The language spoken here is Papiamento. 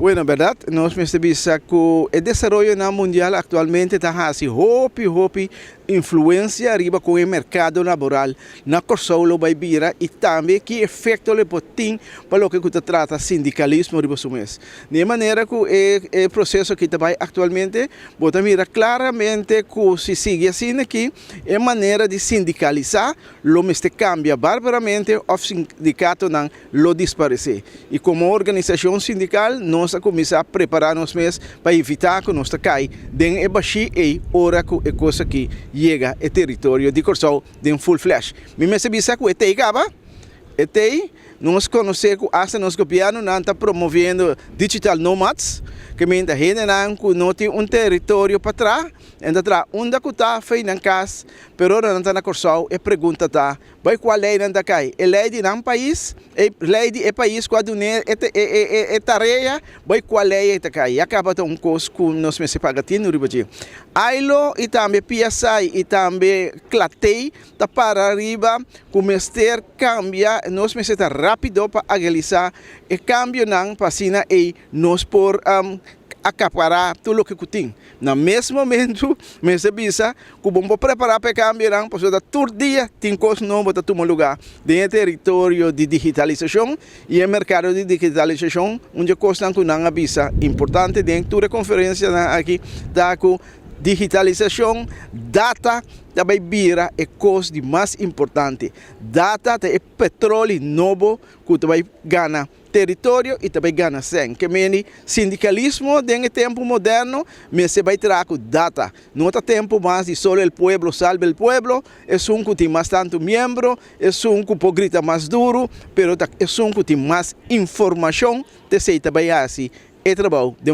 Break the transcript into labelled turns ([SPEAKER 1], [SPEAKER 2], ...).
[SPEAKER 1] Bueno, berdat, nos mester bisa ku e desaroyonan mundial aktualmente ta hasi hopi hopi influensia riba kon e merkado laboral na Kòrsou lo bai bira i tambe ki efekto lo e por tin pa loke ku ta trata sindikalismo riba su mes. Di e manera ku e e proseso aki ta bai aktualmente, bo ta mira klaramente ku si sigui asina aki e manera di sindikalisá lo mester kambia barbaramente òf sindikatonan lo disparesé. I komo organisashon sindikal nos a kuminsá prepará nos mes pa evitá ku nos ta kai den e bashí ei ora ku e kos aki yega e teritorio di Kòrsou den full flesh. Mi mester bisa ku e tei kaba, e tei nos konosé ku asta nos gobièrnunan ta promoviendo digital nomads, ke meinta hendenan ku no tin un teritorio pa traha, nan ta traha unda ku ta fei nan kas, pero ora nan ta na Kòrsou e pregunta ta, Bai kua lei nan ta kai? E lei di nan pais? E lei di e pais ku a dun'é e tarea? Bai kua lei e ta kai? Ya kaba ta un kos ku nos mester paga tinu riba dje. ILO i tambe PSI i tambe Clatei ta para riba ku mester kambia, nos mester ta rápido pa agilisa e kambionan pa asina ei nos por akapará tur loke ku tin. Na mes momentu mester bisa ku bo por prepará pa e kambionan pasobra tur dia tin kos nobo ta tuma lugá den e teritorio di digitalisashon i e merkado di digitalisashon. Un di e kosnan ku nan a bisa importante den tur e konferensianan aki ta ku digitalisashon, data ta bai bira e kos di mas importante. Data ta e petroli nobo ku ta bai gana teritorio i ta bai gana sèn. Ke meni sindikalismo den e tempu moderno mester bai traha ku data. No ta tempu mas di solo el pueblo salve el pueblo, esun ku tin mas tantu miembro, esun ku por grita mas duru, pero ta esun ku tin mas informashon ta esei ta bai hasi e trabou den.